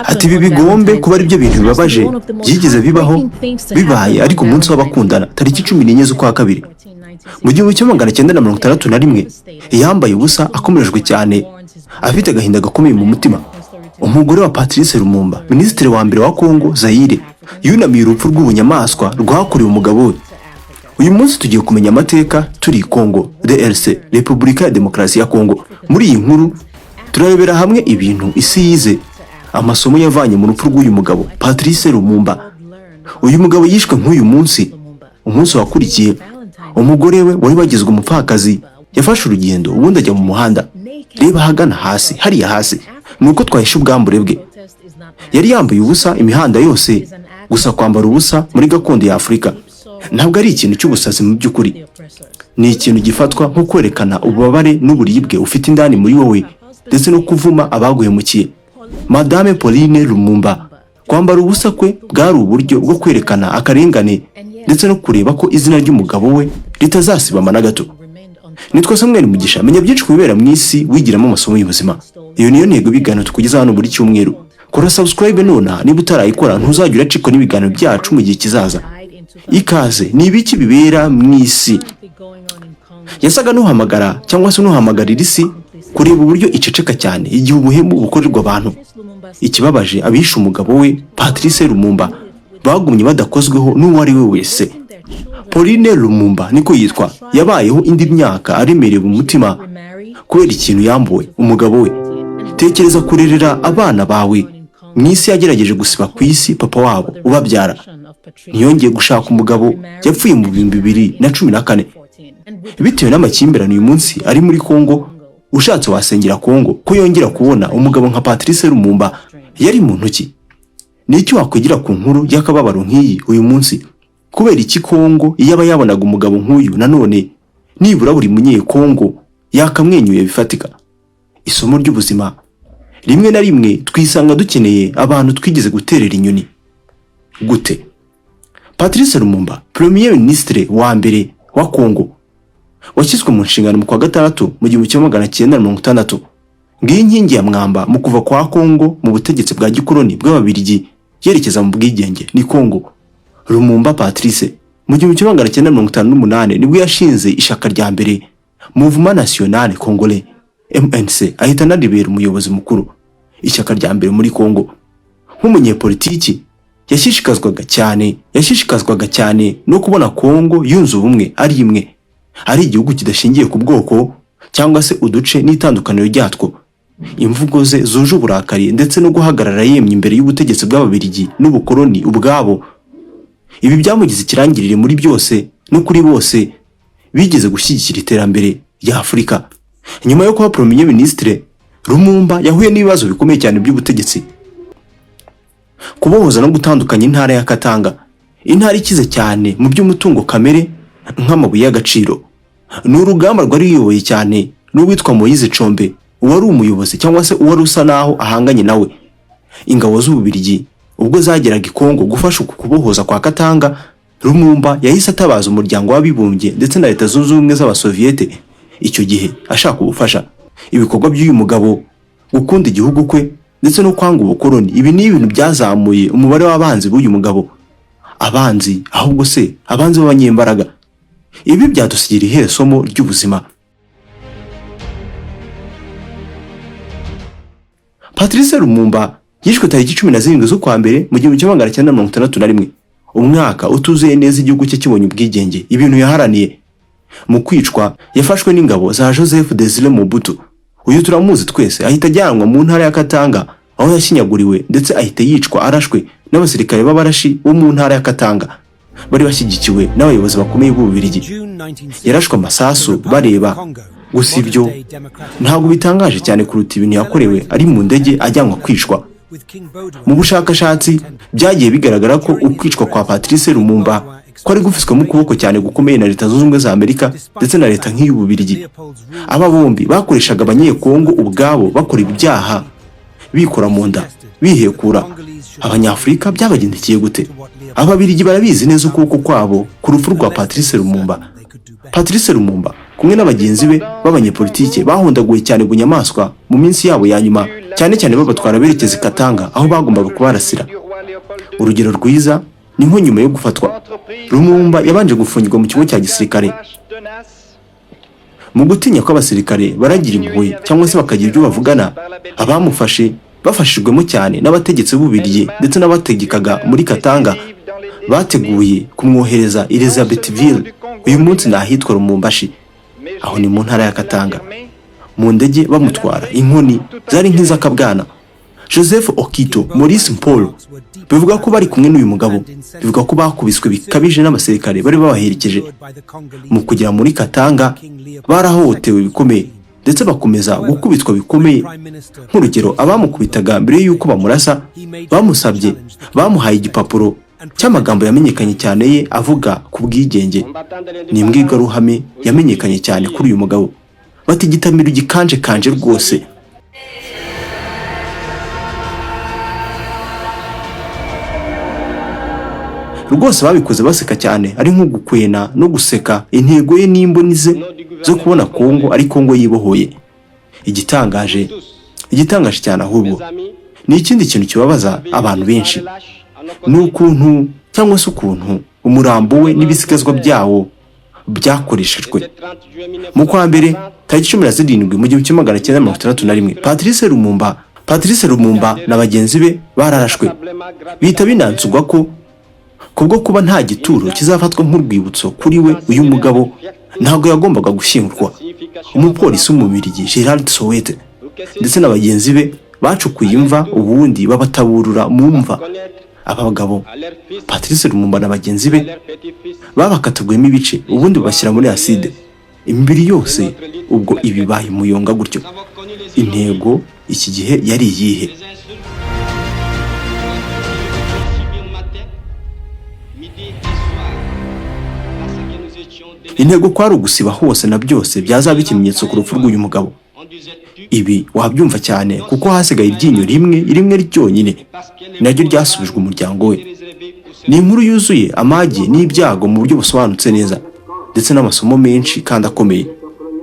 Ati ibi bigombe kuba ari byo bintu bibabaje byigeze bibaho, bibaye ariko umunsi w'abakundana tariki 14 z'ukwa kabiri mu 1961, yambaye ubusa, akomerejwe cyane, afite agahinda gakomeye mu mutima. Umugore wa Patrice Lumumba, minisitiri wa mbere wa Kongo Zaire, yunamiye urupfu rw'ubunyamaswa rwakorewe umugabo we. Uyu munsi tugiye kumenya amateka turi Kongo DRC, Repubulika ya Demokarasi ya Kongo. Muri iyi nkuru turarebera hamwe ibintu isi yize, amasomo yavanye mu rupfu rw'uyu mugabo Patrice Lumumba. Uyu mugabo yishwe nk'uyu munsi. Umunsi wakurikiye, umugore we wari wagizwe umupfakazi yafashe urugendo, ubundi ajya mu muhanda. Reba ahagana hasi, hariya hasi ni uko twahishe ubwambure bwe. Yari yambaye ubusa imihanda yose. Gusa kwambara ubusa muri gakondo ya Afurika ntabwo ari ikintu cy'ubusazi. Mu by'ukuri ni ikintu gifatwa nko kwerekana ububabare n'uburibwe ufite indani muri wowe, ndetse no kuvuma abaguhemukiye. Madame Pauline Lumumba, kwambara ubusa kwe bwari uburyo bwo kwerekana akarengane ndetse no kureba ko izina ry'umugabo we ritazasibama na gato. Nitwa Samuel Mugisha. Menya byinshi ku bibera mu isi, wigiramo amasomo y'ubuzima. Iyo niyo ntego ibiganiro tukugeza hano buri cyumweru. Kora subscribe nonaha niba utarayikora, ntuzajya uracikwa n'ibiganiro byacu mu gihe kizaza. Ikaze. Ni ibiki bibera mu isi? Yasaga n'uhamagara cyangwa se n'uhamagarira isi kureba uburyo iceceka cyane igihe ubuhemu bukorerwa abantu. Ikibabaje, abishe umugabo we Patrice Lumumba bagumye badakozweho n'uwo ari we wese. Pauline Lumumba niko yitwa, yabayeho indi myaka aremerewe umutima kubera ikintu yambuwe, umugabo we. Tekereza kurerera abana bawe mu isi yagerageje gusiba ku isi papa wabo ubabyara. Ntiyongeye gushaka umugabo, yapfuye mu 2014 bitewe n'amakimbirane uyu munsi ari muri Kongo. Ushatse wasengera Kongo ko yongera kubona umugabo nka Patrice Lumumba. Yari mu ntoki. Ni iki wakwigira ku nkuru y'akababaro nk'iyi uyu munsi? Kubera iki Kongo iyo aba yabonaga umugabo nk'uyu nanone, nibura buri munyekongo yakamwenyuye bifatika? Isomo ry'ubuzima: rimwe na rimwe twisanga dukeneye abantu twigeze guterera inyoni. Gute? Patrice Lumumba, Premier Ministre wa mbere wa Kongo, washyizwe mu nshingano mu kwa gatandatu mu 1960. Ngiyi inkingi ya mwamba mu kuva kwa Kongo mu butegetsi bwa gikoloni bw'Ababiligi yerekeza mu bwigenge ni Kongo. Lumumba Patrice mu 1958 nibwo yashinze ishaka rya mbere, Mouvement National Congolais, MNC, ahita anaribera umuyobozi mukuru, ishyaka rya mbere muri Kongo. Nk'umunyepolitiki yashishikazwaga cyane no kubona Kongo yunze ubumwe, ari imwe, ari igihugu kidashingiye ku bwoko cyangwa se uduce n'itandukaniro ryatwo. Imvugo ze zuje uburakari ndetse no guhagarara yemye imbere y'ubutegetsi bw'Ababiligi n'ubukoloni ubwabo, ibi byamugize ikirangirire muri byose no kuri bose bigeze gushyigikira iterambere rya Afurika. Nyuma yo kuba Premier Ministre, Lumumba yahuye n'ibibazo bikomeye cyane by'ubutegetsi: kubohoza no gutandukanya intara ya Katanga, intara ikize cyane mu by'umutungo kamere nk'amabuye y'agaciro. Ni urugamba rwari ruyoboye cyane n'uwitwa Moise Tshombe, uwari umuyobozi cyangwa se uwari usa naho ahanganye nawe. Ingabo z'Ububirigi ubwo zageraga i Kongo gufasha uku kubohoza kwa Katanga, Lumumba yahise atabaza Umuryango w'Abibumbye ndetse na Leta Zunze Ubumwe z'Abasoviyete icyo gihe ashaka ubufasha. Ibikorwa by'uyu mugabo, gukunda igihugu kwe ndetse no kwanga ubukoloni, ibi ni ibintu byazamuye umubare w'abanzi b'uyu mugabo. Abanzi ahubwo se abanzi b'abanyembaraga. Ibi byadusigira iyihe somo ry'ubuzima? Patrice Lumumba yishwe tariki 17 z'ukwa mbere mu 1961, umwaka utuzuye neza igihugu cye kibonye ubwigenge, ibintu yaharaniye. Mu kwicwa yafashwe n'ingabo za Joseph Desire Mobutu, uyu turamuzi twese, ahita ajyanwa mu ntara ya Katanga aho yashinyaguriwe, ndetse ahita yicwa arashwe n'abasirikare b'abarashi bo mu ntara ya Katanga bari bashyigikiwe n'abayobozi bakomeye b'Ububiligi. Yarashwe amasasu bareba. Gusa ibyo ntabwo bitangaje cyane kuruta ibintu yakorewe ari mu ndege ajyanwa kwicwa. Mu bushakashatsi byagiye bigaragara ko ukwicwa kwa Patrice Lumumba kwari gufiswemo ukuboko cyane gukomeye na Leta Zunze Ubumwe za Amerika ndetse na leta nk'iy'Ububirigi. Aba bombi bakoreshaga Abanyekongo ubwabo bakora ibyaha, bikora mu nda, bihekura. Abanyafurika byabagendekeye gute? Ababiligi barabizi neza ukuboko kwabo ku rupfu rwa Patrice Lumumba. Patrice Lumumba kumwe n'abagenzi be b'abanyepolitike bahondaguwe cyane bunyamaswa mu minsi yabo ya nyuma. cyane cyane babatwara berekeza i Katanga aho bagombaga kubarasira. Urugero rwiza ni nko nyuma yo gufatwa, Lumumba yabanje gufungirwa mu kigo cya gisirikare. Mu gutinya ko abasirikare baragira impuhwe cyangwa se bakagira ibyo bavugana, abamufashe bafashijwemo cyane n'abategetsi b'Ububiligi ndetse n'abategekaga muri Katanga, bateguye kumwohereza Elizabethville, uyu munsi ni ahitwa Lubumbashi, aho ni mu ntara ya Katanga. Mu ndege bamutwara, inkoni zari nk'iz'akabwana. Joseph Okito, Maurice Mpolo, bivuga ko bari kumwe n'uyu mugabo, bivuga ko bakubiswe bikabije n'abasirikare bari babaherekeje. Mu kugera muri Katanga barahohotewe bikomeye, ndetse bakomeza gukubitwa bikomeye. Nk'urugero, abamukubitaga mbere y'uko bamurasa bamusabye, bamuhaye igipapuro cy'amagambo yamenyekanye cyane ye avuga ku bwigenge. Ni imbwirwaruhame yamenyekanye cyane kuri uyu mugabo, bati igitamiro gikanje kanje rwose. Rwose babikoze baseka cyane, ari nko gukwena no guseka intego ye n'imboni ze zo kubona Kongo ari Kongo yibohoye. Igitangaje cyane ahubwo ni ikindi kintu kibabaza abantu benshi, ni ukuntu cyangwa se ukuntu umurambo we n'ibisigazwa byawo byakoreshejwe. Mu kwa mbere tariki 17 mu 1961, Patrice Lumumba na bagenzi be bararashwe, bihita binanzurwa ko kubwo kuba nta gituro kizafatwa nk'urwibutso kuri we, uyu mugabo ntabwo yagombaga gushyingurwa. Umupolisi w'Umubirigi Gerard Sowete ndetse na bagenzi be bacukuye imva, ubundi babataburura mu mva. Aba bagabo Patrice Lumumba na bagenzi be babakataguyemo ibice, ubundi babashyira muri acide imibiri yose. Ubwo ibi bibaye umuyonga gutyo. Intego iki gihe yari iyihe? Intego kwari ugusiba hose na byose byazaba ikimenyetso ku rupfu rw'uyu mugabo. Ibi wabyumva cyane kuko hasigaye iryinyo rimwe rimwe ryonyine, naryo ryasubijwe umuryango we. Ni inkuru yuzuye amage n'ibyago mu buryo busobanutse neza, ndetse n'amasomo menshi kandi akomeye.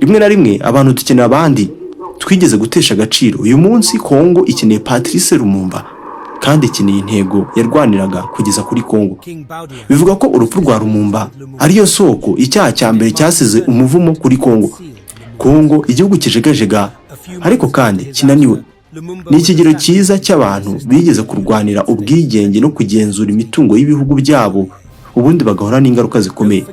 Rimwe na rimwe abantu dukenera abandi twigeze gutesha agaciro. Uyu munsi Kongo ikeneye Patrice Lumumba, kandi ikeneye intego yarwaniraga kugeza kuri Kongo. Bivuga ko urupfu rwa Lumumba ariyo soko icyaha cya mbere cyasize umuvumo kuri Kongo. Kongo igihugu kijegajega ariko kandi kinaniwe, ni ikigero cyiza cy'abantu bigeze kurwanira ubwigenge no kugenzura imitungo y'ibihugu byabo, ubundi bagahora n'ingaruka zikomeye.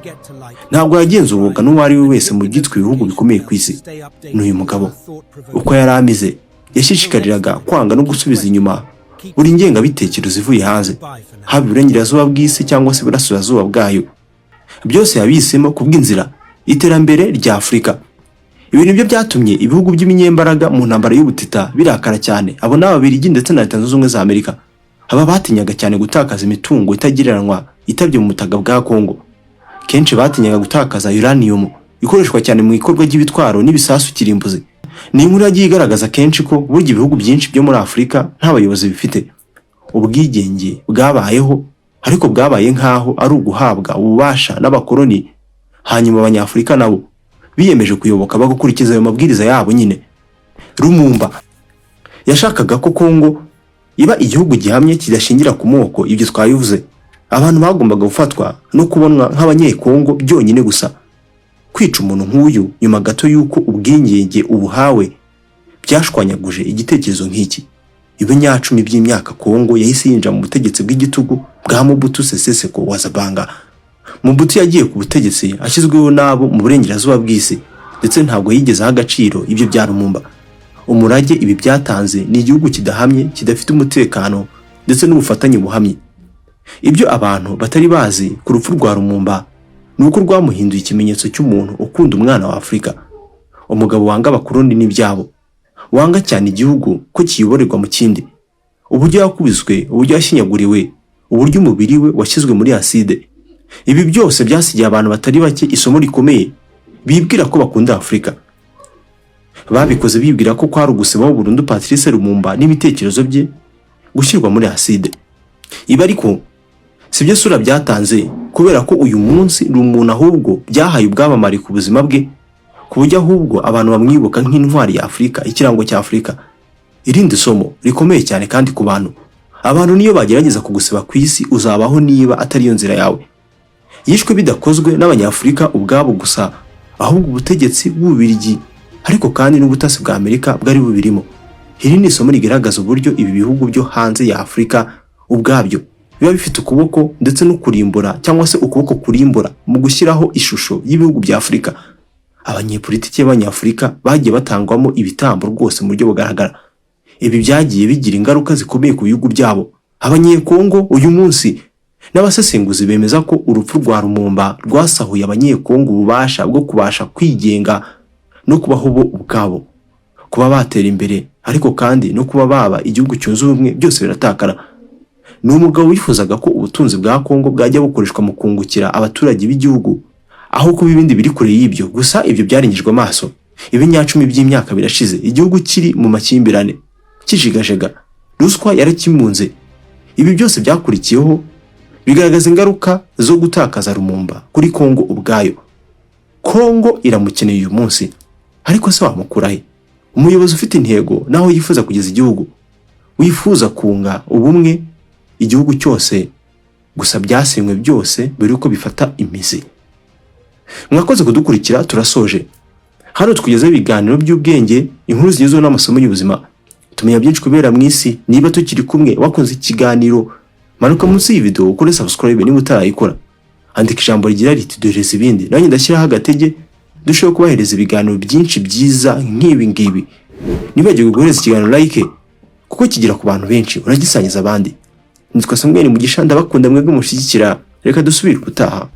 Ntabwo yagenzurwaga n'uwo ari we wese mu byitwa ibihugu bikomeye ku isi. N'uyu mugabo uko yari ameze, yashishikariraga kwanga no gusubiza inyuma buri ngengabitekerezo ivuye hanze, haba iburengerazuba bw'isi cyangwa se iburasirazuba bwayo. Byose yabihisemo kubw'inzira iterambere rya Afurika. Ibi nibyo byatumye ibihugu by'iminyembaraga mu ntambara y'ubutita birakara cyane. Abo ni Ababiligi ndetse na Leta Zunze Ubumwe za Amerika. Aba batinyaga cyane gutakaza imitungo itagereranywa itabye mu butaka bwa Kongo. Kenshi batinyaga gutakaza uranium ikoreshwa cyane mu ikorwa ry'ibitwaro n'ibisasu kirimbuzi. Ni inkuru yagiye igaragaza kenshi ko burya ibihugu byinshi byo muri Afurika nta bayobozi bifite. Ubwigenge bwabayeho, ariko bwabaye nk'aho ari uguhabwa ububasha n'abakoloni, hanyuma Abanyafurika nabo biyemeje kuyoboka bagakurikiza ayo mabwiriza yabo nyine. Lumumba yashakaga ko Kongo iba igihugu gihamye kidashingira ku moko. Ibyo twabivuze, abantu bagombaga gufatwa no kubonwa nk'Abanyekongo byonyine gusa. Kwica umuntu nk'uyu nyuma gato y'uko ubwigenge ubuhawe byashwanyaguje igitekerezo nk'iki. Ibinyacumi by'imyaka Kongo yahise yinjira mu butegetsi bw'igitugu bwa Mobutu Sese Seko wa Zabanga. Mobutu yagiye ku butegetsi ashyizweho n'abo mu burengerazuba bw'isi, ndetse ntabwo yigeze aha agaciro ibyo bya Lumumba. Umurage ibi byatanze ni igihugu kidahamye, kidafite umutekano ndetse n'ubufatanye buhamye. Ibyo abantu batari bazi ku rupfu rwa Lumumba ni uko rwamuhinduye ikimenyetso cy'umuntu ukunda umwana wa Afurika, umugabo wanga abakoloni n'ibyabo, wanga cyane igihugu ko kiyoborerwa mu kindi. Uburyo yakubiswe, uburyo yashinyaguriwe, uburyo umubiri we washyizwe muri acide, ibi byose byasigiye abantu batari bake isomo rikomeye bibwira ko bakunda Afurika. Babikoze bibwira ko kwari ugusibaho burundu Patrice Lumumba n'ibitekerezo bye gushyirwa muri acide. Ibi ariko sibyo sura byatanze, kubera ko uyu munsi ni umuntu ahubwo byahaye ubwamamare ku buzima bwe, ku buryo ahubwo abantu bamwibuka nk'intwari ya Afurika, ikirango cya Afurika. Irindi somo rikomeye cyane kandi ku bantu, abantu niyo bagerageza kuguseba ku isi, uzabaho niba atari yo nzira yawe. Yishwe bidakozwe n'Abanyafurika ubwabo gusa, ahubwo ubutegetsi bw'Ububirigi, ariko kandi n'ubutasi bwa Amerika bwari bubirimo. Iri ni isomo rigaragaza uburyo ibi bihugu byo hanze ya Afurika ubwabyo biba bifite ukuboko ndetse no kurimbura, cyangwa se ukuboko kurimbura mu gushyiraho ishusho y'ibihugu bya Afurika. Abanyepolitiki b'Abanyafurika bagiye batangwamo ibitambo rwose mu buryo bugaragara. Ibi byagiye bigira ingaruka zikomeye ku bihugu byabo. Abanyekongo uyu munsi n'abasesenguzi bemeza ko urupfu rwa Lumumba rwasahuye Abanyekongo ububasha bwo kubasha kwigenga no kubaho bo ubwabo, kuba batera imbere, ariko kandi no kuba baba igihugu cyunze ubumwe, byose biratakara. Ni umugabo wifuzaga ko ubutunzi bwa Kongo bwajya bukoreshwa mu kungukira abaturage b'igihugu aho kuba ibindi biri kure y'ibyo. Gusa ibyo byarengejwe amaso. Ibinyacumi by'imyaka birashize igihugu kiri mu makimbirane, kijigajega, ruswa yarakimunze. Ibi byose byakurikiyeho bigaragaza ingaruka zo gutakaza Lumumba kuri Kongo ubwayo. Kongo iramukeneye uyu munsi, ariko se wamukura he? Umuyobozi ufite intego n'aho yifuza kugeza igihugu, wifuza kunga ubumwe igihugu cyose, gusa byasenywe byose mbere yuko bifata imizi. Mwakoze kudukurikira, turasoje. Hano tukugezaho ibiganiro by'ubwenge, inkuru zigezweho n'amasomo y'ubuzima. Tumenya byinshi kubera mu isi. Niba tukiri kumwe, wakunze ikiganiro, manuka munsi y'iyi video ukore subscribe niba utarayikora. Andika ijambo rigira riti "Duhereze ibindi", nanjye ndashyiraho agatege dushobora kubahereza ibiganiro byinshi byiza nk'ibi ngibi. Ntiwibagirwe guhereza ikiganiro like, kuko kigera ku bantu benshi, uragisangiza abandi. Nitwa Samuel Mugisha, ndabakunda mwebwe mushyigikira. Reka dusubire ubutaha.